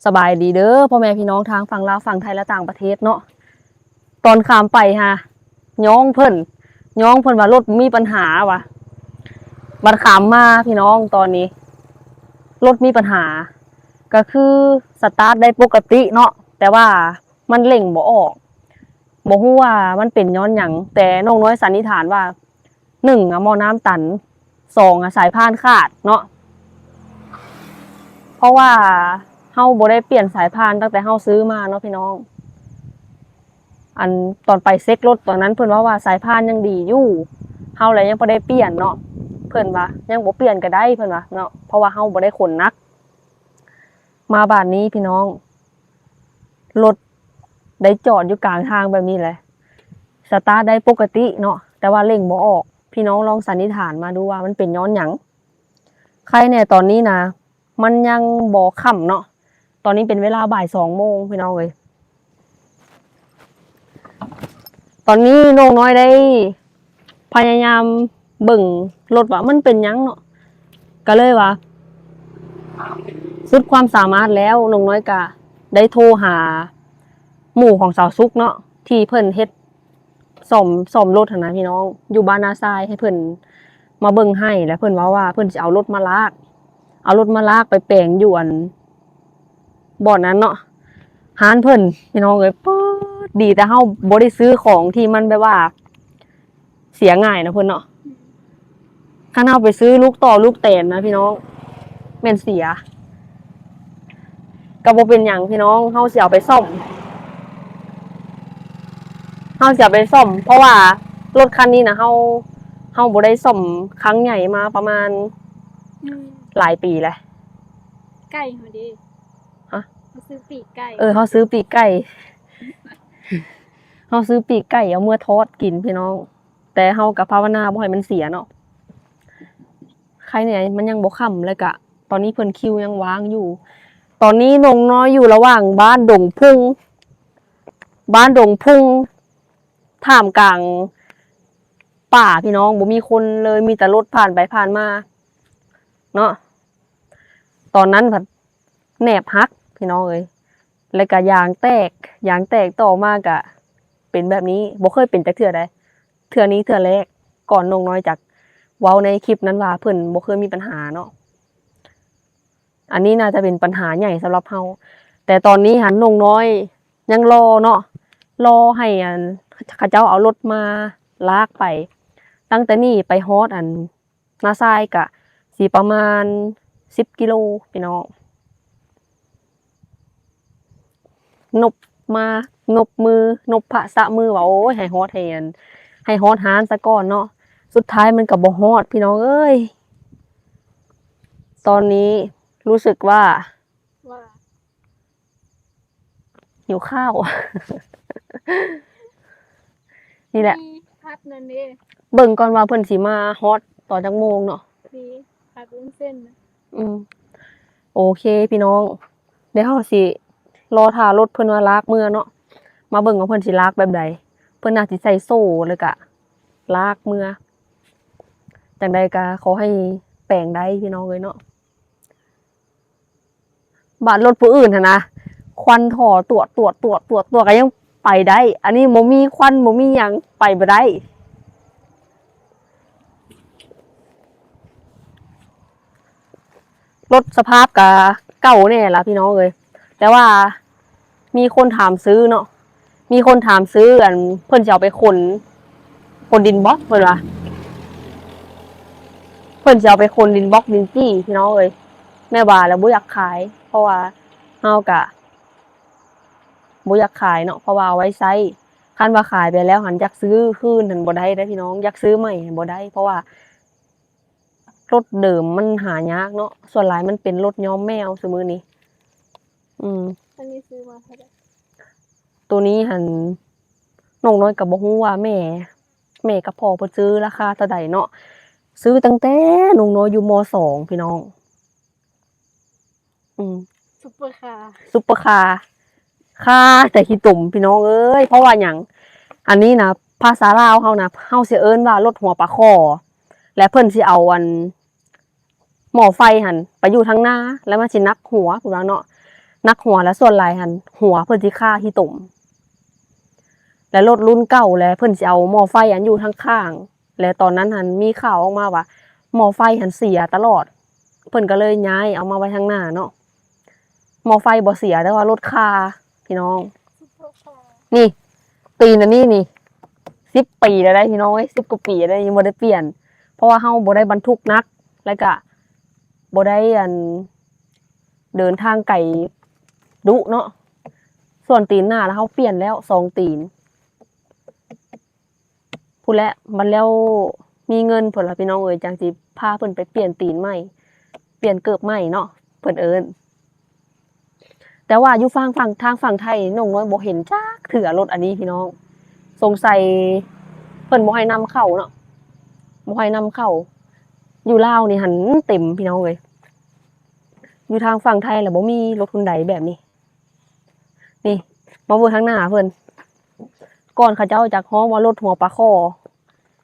ສະບາຍດີເດີພໍ່ແມ່ພີ່ນ້ອງທາງຝັ່ງລາວ, ຝັ່ງໄທ ແລະ ຕ່າງປະເທດເນາະ. ຕອນຂ້າມໄປຫາ ຍ້ອງເພິ່ນ, ຍ້ອງເພິ່ນວ່າລົດມີປັນຫາວ່າ, ບັດຂ້າມມາພີ່ນ້ອງ, ຕອນນີ້ລົດມີປັນຫາ ກໍຄືສະຕາດໄດ້ປົກກະຕິເນາະ, ແຕ່ວ່າມັນເລັ່ງບໍ່ອອກ. ບໍ່ຮູ້ວ່າມັນເປັນຍ້ອນຫຍັງ, ແຕ່ນ້ອງນ້ອຍສັນນິຖານວ່າ ໜຶ່ງອະ ໝໍ້ນ້ຳຕັນ, ສອງອະ ສາຍພານຂາດເນາະ. ເພາະວ່າເຮົາບໍ່ໄດ້ປ່ຽນສາຍພານຕັ້ງແຕ່ເຮົາຊື້ມາເນາະພີ່ນ້ອງ. ອັນຕອນໄປເຊັກລົດຕອນນັ້ນ ເພິ່ນເວົ້າວ່າສາຍພານຍັງດີຢູ່, ເຮົາແຫຼະຍັງບໍ່ໄດ້ປ່ຽນເນາະ. ເພິ່ນວ່າຍັງບໍ່ປ່ຽນກໍໄດ້ ເພິ່ນວ່າເນາະ, ເພາະວ່າເຮົາບໍ່ໄດ້ຂົນໜັກ. ມາບາດນີ້ພີ່ນ້ອງ, ລົດໄດ້ຈອດຢູ່ກາງທາງແບບນີ້ແຫຼະ. ສະຕາດໄດ້ປົກກະຕິເນາະ, ແຕ່ວ່າເລັ່ງບໍ່ອອກ. ພີ່ນ້ອງລອງສັນນິຖານມາດູວ່າມັນເປັນຍ້ອນຫຍັງ? ໄຄແດ່ຕອນນີ້ນະ ມັນຍັງບໍ່ຄ່ຳເນາະ, ຕອນນີ້ເປັນເວລາບ່າຍສອງໂມງພີ່ນ້ອງເອີຍ. ຕອນນີ້ນ້ອງນ້ອຍໄດ້ພະຍາຍາມເບິ່ງລົດວ່າມັນເປັນຫຍັງເນາະ, ກໍເລີຍວ່າສຸດຄວາມສາມາດແລ້ວ ນ້ອງນ້ອຍກະໄດ້ໂທຫາໝູ່ຂອງສາວສຸກເນາະ ທີ່ເພິ່ນເຮັດ ສ້ອມ ສ້ອມລົດຫັ້ນນະພີ່ນ້ອງ, ຢູ່ບ້ານນາຊາຍ ໃຫ້ເພິ່ນມາເບິ່ງໃຫ້. ແລ້ວເພິ່ນເວົ້າວ່າເພິ່ນຊິເອົາລົດມາລາກ, ເອົາລົດມາລາກໄປແປງຢູ່ອັນບ່ອນນັ້ນເນາະ, ຮ້ານເພິ່ນພີ່ນ້ອງເອີຍ. ປາດ ດີແຕ່ເຮົາບໍ່ໄດ້ຊື້ຂອງທີ່ມັນແບບວ່າເສຍງ່າຍນະເພິ່ນເນາະ. ຄັນເຮົາໄປຊື້ລູກຕໍ່ລູກແຕນນະພີ່ນ້ອງ ແມ່ນເສຍ. ກໍບໍ່ເປັນຫຍັງພີ່ນ້ອງ, ເຮົາຊິເອົາໄປສ້ອມ, ເຮົາຊິເອົາໄປສ້ອມ ເພາະວ່າລົດຄັນນີ້ນະ ເຮົາ ເຮົາບໍ່ໄດ້ສ້ອມຄັ້ງໃຫຍ່ມາປະມານ ອືມ ຫຼາຍປີແລ້ວ. ໄກ່ເຮົາເດ້. ຮະ? ເຮົາຊື້ປີກໄກ່. ເອີ ເຮົາຊື້ປີກໄກ່, ເຮົາຊື້ປີກໄກ່ເອົາເມືອທອດກິນພີ່ນ້ອງ, ແຕ່ເຮົາກໍພາວະນາບໍ່ໃຫ້ມັນເສຍເນາະ. ໄຄແດ່ມັນຍັງບໍ່ຄ່ຳ, ແລ້ວກະຕອນນີ້ເພິ່ນຄິວຍັງວ່າງຢູ່. ຕອນນີ້ນ້ອງນ້ອຍຢູ່ລະຫວ່າງບ້ານດົງພຸ່ງ, ບ້ານດົງພຸ່ງ ທ່າມກາງປ່າພີ່ນ້ອງ, ບໍ່ມີຄົນເລີຍ, ມີແຕ່ລົດຜ່ານໄປຜ່ານມາເນາະ. ຕອນນັ້ນພັດແໜບຫັກພີ່ນ້ອງເອີຍ, ແລ້ວກະຢາງແຕກ, ຢາງແຕກຕໍ່ມາກະເປັນແບບນີ້, ບໍ່ເຄີຍເປັນຈັກເທື່ອໃດ. ເທື່ອນີ້ເທື່ອແລກ, ກ່ອນນ້ອງນ້ອຍຈະເວົ້າໃນຄລິບນັ້ນວ່າເພິ່ນບໍ່ເຄີຍມີປັນຫາເນາະ. ອັນນີ້ໜ້າຈະເປັນປັນຫາໃຫຍ່ສຳລັບເຮົາ, ແຕ່ຕອນນີ້ຫັ້ນນ້ອງນ້ອຍຍັງລໍເນາະ, ລໍໃຫ້ອັນ ເຂົາເຈົ້າເອົາລົດມາລາກໄປ. ຕັ້ງແຕ່ນີ້ໄປຮອດອັນນາຊາຍກະຊິປະມານສິບກິໂລພີ່ນ້ອງ. ນົບມາ ນົບມື ນົບພະສະມືວ່າ ໂອ້ຍ ໃຫ້ຮອດ ໃຫ້ອັນ ໃຫ້ຮອດຮ້ານສາກ່ອນເນາະ. ສຸດທ້າຍມັນກໍບໍ່ຮອດພີ່ນ້ອງເອີຍ. ຕອນນີ້ຮູ້ສຶກວ່າ ວ່າ ຫິວຂ້າວ ນີ້ແຫຼະ ມີຜັດນັ້ນເດ້. ເບິ່ງກ່ອນວ່າເພິ່ນຊິມາຮອດຕອນຈັກໂມງເນາະ. ມີຜັດວຸ້ນເສັ້ນນະ. ອືມ ໂອເຄພີ່ນ້ອງ, ດຽວເຮົາຊິລໍຖ້າລົດເພິ່ນວ່າລາກເມືອເນາະ, ມາເບິ່ງວ່າເພິ່ນຊິລາກແບບໃດ. ເພິ່ນໜ້າຊິໃສ່ໂສ້ ແລ້ວກະລາກເມືອ. ຈັ່ງໃດກະຂໍໃຫ້ແປງໄດ້ພີ່ນ້ອງເອີຍເນາະ. ບາດລົດຜູ້ອື່ນຫັ້ນນະ ຄວັນທໍ່ຕວດໆໆໆ ກໍຍັງໄປໄດ້, ອັນນີ້ບໍ່ມີຄວັນ ບໍ່ມີຫຍັງ ໄປບໍ່ໄດ້. ລົດສະພາບກະເກົ່າແດ່ລະພີ່ນ້ອງເອີຍ, ແຕ່ວ່າມີຄົນຖາມຊື້ເນາະ, ມີຄົນຖາມຊື້ ອັນ ເພິ່ນຊິເອົາໄປຂົນ ຂົນດິນບລັອກ ເພິ່ນວ່າ ເພິ່ນຊິເອົາໄປຂົນດິນບລັອກ ດິນຈີ່ ພີ່ນ້ອງເອີຍ. ແມ່ວ່າແລ້ວບໍ່ຢາກຂາຍ ເພາະວ່າເຮົາກະບໍ່ຢາກຂາຍເນາະ, ເພາະວ່າເອົາໄວ້ໃຊ້. ຄັນວ່າຂາຍໄປແລ້ວຫັ້ນ ຢາກຊື້ຄືນຫັ້ນບໍ່ໄດ້ເດ້ພີ່ນ້ອງ, ຢາກຊື້ໃໝ່ຫັ້ນບໍ່ໄດ້ ເພາະວ່າ ລົດເດີມມັນຫາຍາກເນາະ, ສ່ວນຫຼາຍມັນເປັນລົດຍ້ອມແມວຊຸມື້ນີ້. ອືມ ອັນນີ້ຊື້ມາເທົ່າໃດ? ໂຕນີ້ຫັ້ນ ນ້ອງນ້ອຍກໍບໍ່ຮູ້ວ່າແມ່ ແມ່ກັບພໍ່ເພິ່ນຊື້ລາຄາເທົ່າໃດເນາະ, ຊື້ຕັ້ງແຕ່ນ້ອງນ້ອຍຢູ່ ມ.ສອງ ພີ່ນ້ອງ. ອືມ ຊຸບເປີຄາ ຊຸບເປີຄາ ຄາແຕ່ຂີ້ຕົມພີ່ນ້ອງເອີຍ. ເພາະວ່າຫຍັງ? ອັນນີ້ນະ ພາສາລາວເຮົານະ ເຮົາຊິເອີ້ນວ່າລົດຫົວປາຄໍ່, ແລະ ເພິ່ນຊິເອົາອັນໝໍ້ໄຟຫັ້ນໄປຢູ່ທາງໜ້າ ແລ້ວມັນຊິໜັກຫົວ ເພິ່ນວ່າເນາະ. ໜັກຫົວ ແລະ ສ່ວນຫຼາຍຫັ້ນຫົວເພິ່ນຊິຄາຂີ້ຕົມ ແລະ ລົດລຸ້ນເກົ່າ ແລະ ເພິ່ນຊິເອົາໝໍ້ໄຟອັນຢູ່ທາງຂ້າງ ແລະ ຕອນນັ້ນຫັ້ນມີຂ່າວອອກມາວ່າໝໍ້ໄຟຫັ້ນເສຍຕະຫຼອດ ເພິ່ນກໍເລີຍຍ້າຍເອົາມາໄວ້ທາງໜ້າເນາະ. ໝໍ້ໄຟບໍ່ເສຍ ແຕ່ວ່າລົດຄາພີ່ນ້ອງ. ນີ້ ຕີນອັນນີ້ນີ້ ສິບປີແລ້ວໄດ໋ພີ່ນ້ອງເອີຍ ສິບກວ່າປີແລ້ວ ຍັງບໍ່ໄດ້ປ່ຽນ ເພາະວ່າເຮົາບໍ່ໄດ້ບັນທຸກໜັກ ແລ້ວກະບໍ່ໄດ້ ອັນ ເດີນທາງໄກດຸເນາະ. ສ່ວນຕີນໜ້າລະເຮົາປ່ຽນແລ້ວສອງຕີນ ພຸ້ນແຫຼະ ບັດແລ້ວມີເງິນພຸ້ນລະພີ່ນ້ອງເອີຍ ຈັ່ງຊິພາເພິ່ນໄປປ່ຽນຕີນໃໝ່ ປ່ຽນເກີບໃໝ່ເນາະ ເພິ່ນເອີ້ນ. ແຕ່ວ່າຢູ່ຝັ່ງ ຝັ່ງ ທາງຝັ່ງໄທນ້ອງນ້ອຍບໍ່ເຫັນຈັກເທື່ອລົດອັນນີ້ພີ່ນ້ອງ ສົງໄສເພິ່ນບໍ່ໃຫ້ນຳເຂົ້າເນາະ ບໍ່ໃຫ້ນຳເຂົ້າ. ຢູ່ລາວນີ້ຫັ້ນເຕັມພີ່ນ້ອງເອີຍ ຢູ່ທາງຝັ່ງໄທລະບໍ່ມີລົດຮຸນໄດແບບນີ້. ນີ້ ມາເບິ່ງທາງໜ້າເພິ່ນ ກ່ອນເຂົາເຈົ້າຈັກຮ້ອງວ່າລົດຫົວປາຄໍ່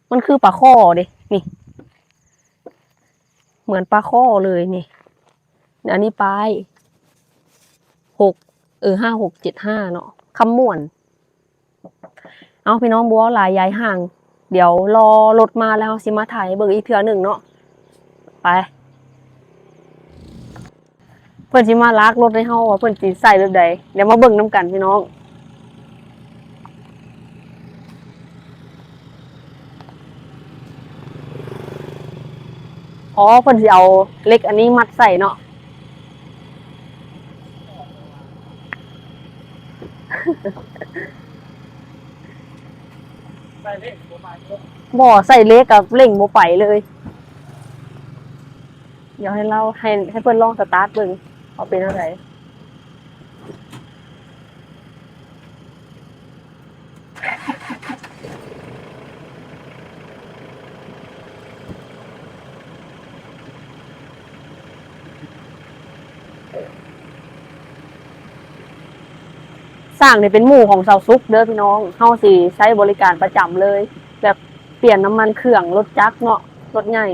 ມັນຄືປາຄໍ່ເດ້ ນີ້ ເໝືອນປາຄໍ່ເລີຍນີ້. ອັນນີ້ປ້າຍ ຫົກ ເອີ ຫ້າຫົກເຈັດຫ້າເນາະ ຄຳມ່ວນ. ເອົາ ພີ່ນ້ອງ ບໍ່ເວົ້າຫຼາຍ ຢາຍຫ່າງ ດຽວລໍລົດມາແລ້ວເຮົາຊິມາຖ່າຍໃຫ້ເບິ່ງອີກເທື່ອໜຶ່ງເນາະ. ໄປ ເພິ່ນຊິມາລາກລົດໃຫ້ເຮົາວ່າເພິ່ນຊິໃສ່ແບບໃດ ດຽວມາເບິ່ງນຳກັນພີ່ນ້ອງ. ອໍ ເພິ່ນຊິເອົາເຫຼັກອັນນີ້ມັດໃສ່ເນາະ. ບໍ່ ໃສ່ເຫຼັກກະເລັ່ງບໍ່ໄປເລີຍ. ດຽວໃຫ້ລາວ ໃຫ້ ໃຫ້ເພິ່ນລອງສະຕາດເບິ່ງວ່າເປັນແນວໃດ. ຊ່າງນີ້ເປັນໝູ່ຂອງສາວສຸກເດີພີ່ນ້ອງ ເຮົາຊິໃຊ້ບໍລິການປະຈຳເລີຍ ແບບປ່ຽນນ້ຳມັນເຄື່ອງລົດຈັກເນາະ ລົດໃຫຍ່.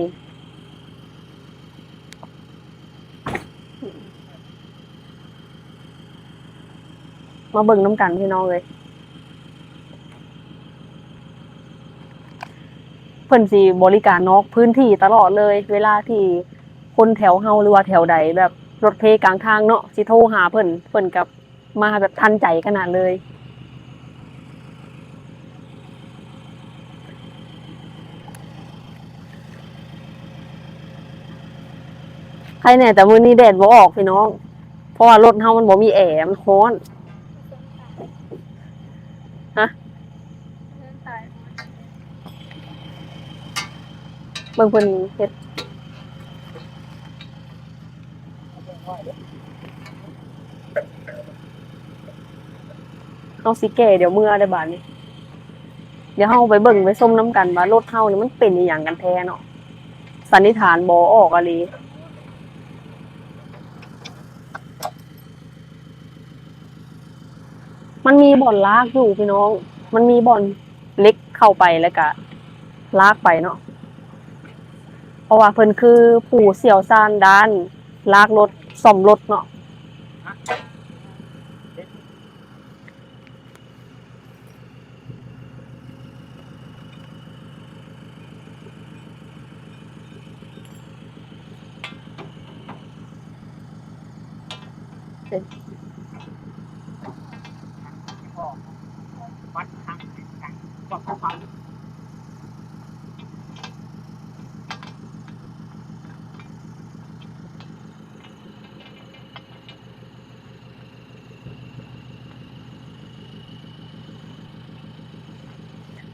ມາເບິ່ງນຳກັນພີ່ນ້ອງເອີຍ ເພິ່ນຊິບໍລິການນອກພື້ນທີ່ຕະຫຼອດເລີຍ ເວລາທີ່ຄົນແຖວເຮົາ ຫຼືວ່າແຖວໃດແບບລົດເພກາງທາງເນາະ ຊິໂທຫາເພິ່ນ ເພິ່ນກະ ມາແບບທັນໃຈຂະໜາດເລີຍ. ໃຄແນ່ແຕ່ມື້ນີ້ແດດບໍ່ອອກພີ່ນ້ອງ ເພາະວ່າລົດເຮົາມັນບໍ່ມີແອ ມັນຮ້ອນ. ຮະ? ເບິ່ງເພິ່ນເຮັດ. ເຮົາຊິແກ່ດຽວເມືອໄດ້ບາດນີ້. ດຽວເຮົາໄປເບິ່ງໄປຊົມນຳກັນວ່າລົດເຮົານີ້ມັນເປັນອີ່ຫຍັງກັນແທ້ເນາະ. ສັນນິຖານບໍ່ອອກອີ່ຫຼີ. ມັນມີບ່ອນລາກຢູ່ພີ່ນ້ອງ ມັນມີບ່ອນເຫຼັກເຂົ້າໄປ ແລ້ວກະລາກໄປເນາະ ເພາະວ່າເພິ່ນຄືຜູ້ຊ່ຽວຊານດ້ານລາກລົດ ສ້ອມລົດເນາະ.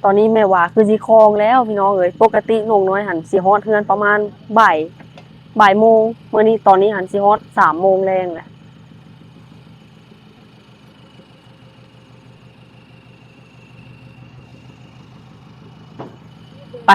ຕອນນີ້ແມ່ວ່າຄືຊິຄ່ອງແລ້ວພີ່ນ້ອງເອີຍ. ປົກກະຕິນ້ອງນ້ອຍຫັ້ນຊິຮອດເຮືອນປະມານບ່າຍ ບ່າຍໂມງ. ມື້ນີ້ ຕອນນີ້ຫັ້ນຊິຮອດສາມໂມງແລງແຫຼະ. ໄປ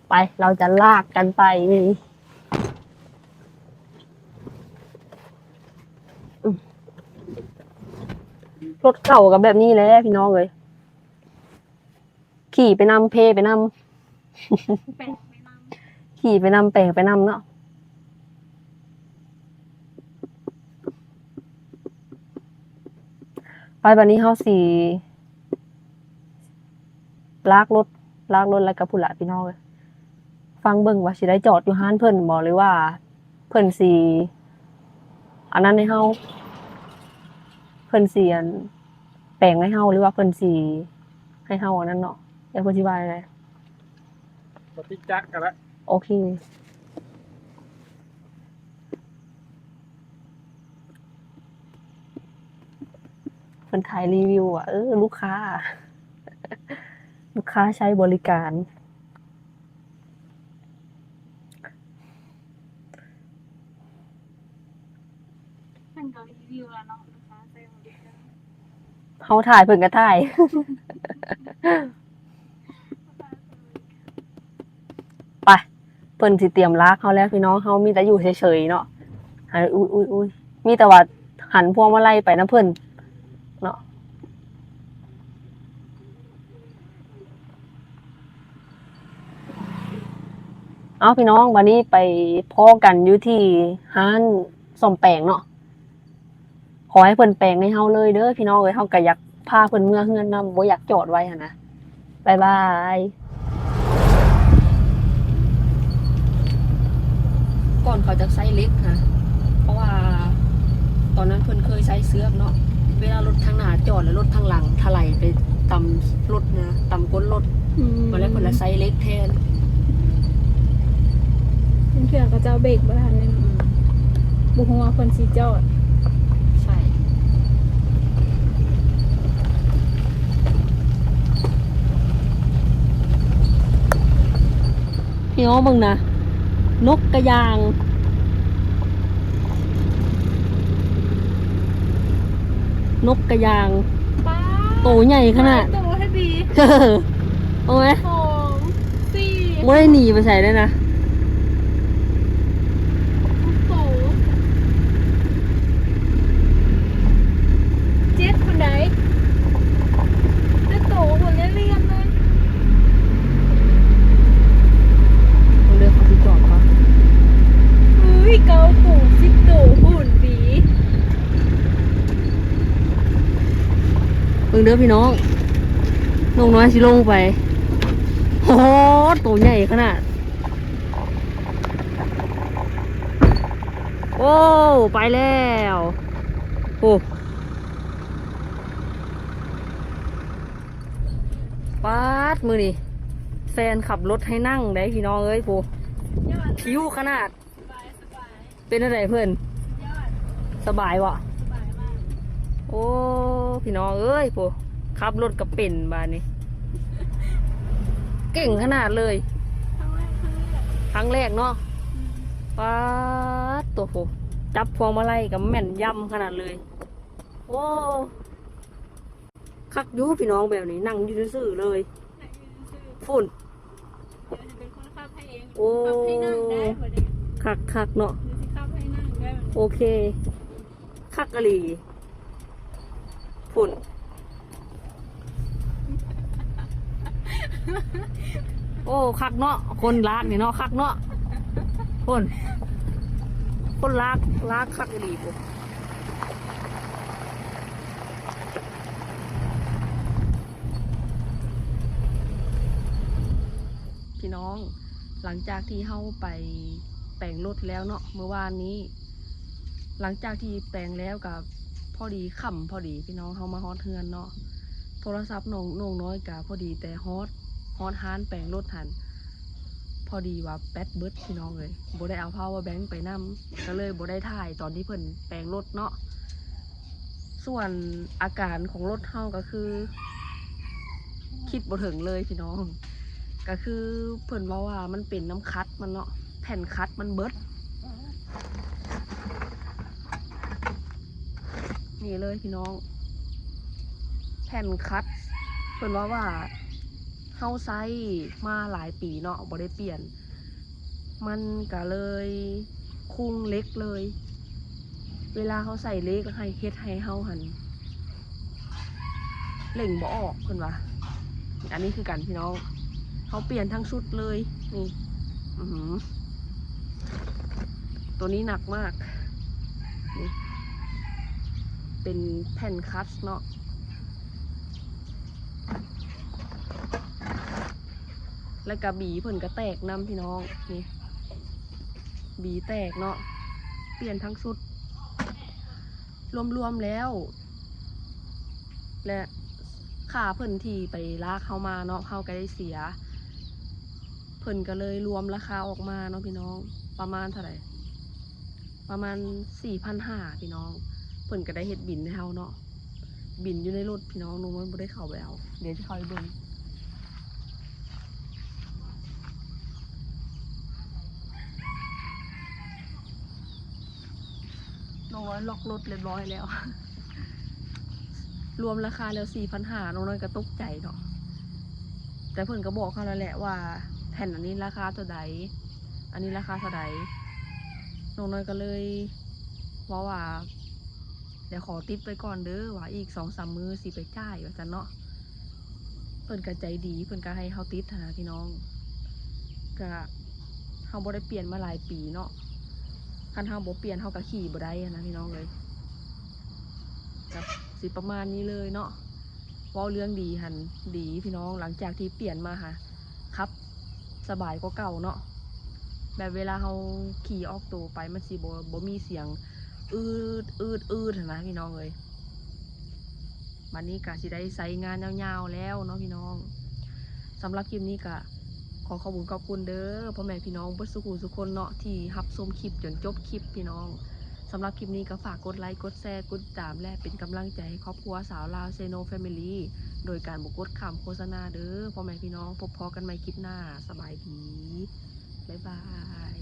ໄປ ເຮົາຈະລາກກັນໄປ. ນີ້ ນີ້ ລົດເກົ່າກໍແບບນີ້ແຫຼະພີ່ນ້ອງເອີຍ ຂີ່ໄປນຳ ເພໄປນຳ ແປງໄປນຳ ຂີ່ໄປນຳ ແປງໄປນຳເນາະ. ໄປ ບາດນີ້ເຮົາຊິລາກລົດ ລາກລົດແລ້ວກໍພຸ້ນລະພີ່ນ້ອງເອີຍ ຟັງເບິ່ງວ່າຊິໄດ້ຈອດຢູ່ຮ້ານເພິ່ນບໍ່ ຫຼືວ່າເພິ່ນຊິອັນນັ້ນໃຫ້ເຮົາ ເພິ່ນຊິອັນແປງໃຫ້ເຮົາ ຫຼືວ່າເພິ່ນຊິໃຫ້ເຮົາອັນນັ້ນເນາະ ແລ້ວເພິ່ນຊິວ່າແນວໃດ ບໍ່ຕິດຈັກກັນລະ ໂອເຄ. ເພິ່ນຖ່າຍຣີວິວວ່າ ເອີ ລູກຄ້າ ລູກຄ້າໃຊ້ບໍລິການ ເພິ່ນກໍຣີວິວແລ້ວເນາະ ລູກຄ້າໃຊ້ບໍລິການ ເຮົາຖ່າຍ ເພິ່ນກໍຖ່າຍ ໄປ ເພິ່ນຊິຕຽມລາກເຮົາແລ້ວພີ່ນ້ອງ ເຮົາມີແຕ່ຢູ່ເສີຍໆເນາະ ອັນ ອຸ້ຍໆໆ ມີແຕ່ວ່າຫັນພວງມາໄລໄປນຳເພິ່ນເນາະ. ເອົາ ພີ່ນ້ອງ ບາດນີ້ໄປພໍ້ກັນຢູ່ທີ່ຮ້ານສ້ອມແປງເນາະ. ຂໍໃຫ້ເພິ່ນແປງໃຫ້ເຮົາເລີຍເດີພີ່ນ້ອງເອີຍ ເຮົາກໍຢາກພາເພິ່ນເມືອເຮືອນນຳ ບໍ່ຢາກຈອດໄວ້ຫັ້ນນະ. ບາຍບາຍ. ກ່ອນເຂົາຈະໃຊ້ເຫຼັກນະ ເພາະວ່າຕອນນັ້ນເພິ່ນເຄີຍໃຊ້ເຊືອກເນາະ ເວລາລົດທາງໜ້າຈອດແລ້ວລົດທາງຫຼັງຖະໄຫຼໄປຕຳລົດນະ ຕຳກົ້ນລົດ ອືມ ບາດແລ້ວເພິ່ນລະໃຊ້ເຫຼັກແທນ. ບາງເທື່ອເຂົາເຈົ້າເບກບໍ່ທັນເດ ອືມ ບໍ່ຮູ້ວ່າເພິ່ນຊິຈອດ ໃຊ່. ພີ່ນ້ອງເບິ່ງນະ ນົກກະຢ່າງ ນົກກະຢ່າງ ປ້າ ໂຕໃຫຍ່ຂະໜາດ ໂຕແທ້ດີ ໂອ້ຍ ສອງ ສີ່ ບໍ່ໄດ້ໜີໄປໃສເລີຍນະ ໂຕ ເຈັດພຸ້ນໃດ ແຕ່ໂຕພຸ້ນ ລຽນໆເລີຍ ເບິ່ງເດີ ເຂົາຊິຈອດບໍ່ ເຮີ້ຍ ເກົ້າໂຕ ສິບໂຕ ພຸ້ນບີ. ເບິ່ງເດີພີ່ນ້ອງ ນົກນ້ອຍຊິລົງໄປ ໂອ້ໂຫ ໂຕໃຫຍ່ຂະໜາດ ໂອ້ ໄປແລ້ວ ໂອ້ ປາດ ມື້ນີ້ແຟນຂັບລົດໃຫ້ນັ່ງໄດ໋ພີ່ນ້ອງເອີຍ ໂອ້ ຜິວຂະໜາດ. ເປັນຈັ່ງໃດເພິ່ນ? ສະບາຍບໍ່? ໂອ້ ພີ່ນ້ອງເອີຍ ໂອ້ ຂັບລົດກໍເປັນບາດນີ້ ເກັ່ງຂະໜາດເລີຍ ຄັ້ງແລກ ຄັ້ງແລກ ຄັ້ງແລກເນາະ ອືມ ປາດໂທ້ ໂອ້ ຈັບພວງມາໄລກໍແມ່ນຢຳຂະໜາດເລີຍ ໂອ້. ຄັກຢູ່ພີ່ນ້ອງ ແບບນີ້ນັ່ງຢູ່ຊື່ໆເລີຍ ນັ່ງຢູ່ຊື່ໆ ພຸ້ນ ດຽວຊິເປັນຄົນຂັບໃຫ້ເອງ ໂອ້ ຂັບໃຫ້ນັ່ງໄດ້ບໍ່ນີ້ ຄັກໆເນາະ ດຽວຊິຂັບໃຫ້ນັ່ງໄດ້ບໍ່ນີ້ ໂອເຄ ຄັກອີ່ຫຼີ ພຸ້ນ ໂອ້ ຄັກເນາະ ຄົນລາກນີ້ເນາະ ຄັກເນາະ ພຸ້ນ ຄົນລາກ ລາກຄັກອີ່ຫຼີພຸ້ນ. ພີ່ນ້ອງ ຫຼັງຈາກທີ່ເຮົາໄປແປງລົດແລ້ວເນາະ ມື້ວານນີ້ ຫຼັງຈາກທີ່ແປງແລ້ວກໍພໍດີຄ່ຳພໍດີ ພີ່ນ້ອງ ເຮົາມາຮອດເຮືອນເນາະ ໂທລະສັບນ້ອງ ນ້ອງນ້ອຍກໍພໍດີແຕ່ຮອດ ຮອດຮ້ານແປງລົດຫັ້ນ ພໍດີວ່າແບັດເບິດ ພີ່ນ້ອງເອີຍ ບໍ່ໄດ້ເອົາພາວເວີແບັງໄປນຳ ກໍເລີຍບໍ່ໄດ້ຖ່າຍຕອນທີ່ເພິ່ນແປງລົດເນາະ. ສ່ວນອາການຂອງລົດເຮົາກໍຄື ຄິດບໍ່ເຖິງເລີຍພີ່ນ້ອງ ກໍຄືເພິ່ນເວົ້າວ່າມັນເປັນນຳຂັດມັນເນາະ ແຜ່ນຂັດມັນເບິດ ນີ້ເລີຍພີ່ນ້ອງ ແຜ່ນຂັດ ເພິ່ນເວົ້າວ່າເຮົາໃຊ້ມາຫຼາຍປີເນາະ ບໍ່ໄດ້ປ່ຽນ ມັນກະເລີຍຄຸງເຫຼັກເລີຍ ເວລາເຮົາໃສ່ເຫຼັກ ໃຫ້ເຮັດໃຫ້ເຮົາຫັ້ນ ເລັ່ງບໍ່ອອກເພິ່ນວ່າ. ອັນນີ້ຄືກັນພີ່ນ້ອງ ເຮົາປ່ຽນທັງຊຸດເລີຍ. ນີ້ ອືຫື ໂຕນີ້ໜັກມາກ. ນີ້ ເປັນແຜ່ນຄັດເນາະ ແລ້ວກະບີເພິ່ນກະແຕກນຳພີ່ນ້ອງ. ນີ້ ບີແຕກເນາະ ປ່ຽນທັງຊຸດ. ລວມໆແລ້ວ ແລະ ຄ່າເພິ່ນທີ່ໄປລາກເຮົາມາເນາະ ເຮົາກະໄດ້ເສຍ. ເພິ່ນກະເລີຍລວມລາຄາອອກມາເນາະພີ່ນ້ອງ ປະມານເທົ່າໃດ? ປະມານສີ່ພັນຫ້າພີ່ນ້ອງ. ເພິ່ນກະໄດ້ເຮັດບິນໃຫ້ເຮົາເນາະ ບິນຢູ່ໃນລົດພີ່ນ້ອງ. ນ້ອງນ້ອຍບໍ່ໄດ້ເຂົ້າໄປເອົາ ດຽວຊິເຂົ້າໄປເບິ່ງ. ນ້ອງນ້ອຍລັອກລົດລຽບຮ້ອຍແລ້ວ ລວມລາຄາແລ້ວສີ່ພັນຫ້າ. ນ້ອງນ້ອຍກະຕົກໃຈເນາະ ແຕ່ເພິ່ນກະບອກເຮົາແລ້ວແຫຼະວ່າແຜ່ນອັນນີ້ລາຄາເທົ່າໃດ ອັນນີ້ລາຄາເທົ່າໃດ. ນ້ອງນ້ອຍກະເລີຍເວົ້າວ່າ ດຽວຂໍຕິດໄວ້ກ່ອນເດີ ວ່າອີກສອງສາມມື້ຊິໄປຈ່າຍ ວ່າຊັ້ນເນາະ. ເພິ່ນກະໃຈດີ ເພິ່ນກະໃຫ້ເຮົາຕິດຫັ້ນນະພີ່ນ້ອງ. ກະເຮົາບໍ່ໄດ້ປ່ຽນມາຫຼາຍປີເນາະ ຄັນເຮົາບໍ່ປ່ຽນເຮົາກະຂີ່ບໍ່ໄດ້ຫັ້ນນະພີ່ນ້ອງເອີຍ. ກະຊິປະມານນີ້ເລີຍເນາະ. ເວົ້າເລື່ອງດີຫັ້ນດີພີ່ນ້ອງ ຫຼັງຈາກທີ່ປ່ຽນມາຫາ ຂັບສະບາຍກວ່າເກົ່າເນາະ. ແບບເວລາເຮົາຂີ່ອອກໂຕໄປ ມັນຊິບໍ່ ບໍ່ມີສຽງອືດ ອືດ ອືດຫັ້ນນະພີ່ນ້ອງເອີຍ. ບາດນີ້ກະຊິໄດ້ໃຊ້ງານຍາວໆແລ້ວເນາະພີ່ນ້ອງ. ສຳລັບຄລິບນີ້ກະຂໍຂອບຄຸນຂອບຄຸນເດີ ພໍ່ແມ່ພີ່ນ້ອງເບິດສູ່ຜູ້ສູ່ຄົນເນາະ ທີ່ຮັບຊົມຄລິບຈົນຈົບຄລິບພີ່ນ້ອງ. ສຳລັບຄລິບນີ້ກະຝາກກົດໄລ ກົດແຊ ກົດຕິດຕາມ ແລະ ເປັນກຳລັງໃຈໃຫ້ຄອບຄົວສາວລາວເຊໂນແຟມິລີ ໂດຍການບໍ່ກົດຂ້າມໂຄສະນາເດີ ພໍ່ແມ່ພີ່ນ້ອງ. ພົບພໍ້ກັນໃໝ່ຄລິບໜ້າ ສະບາຍດີ ບາຍບາຍ.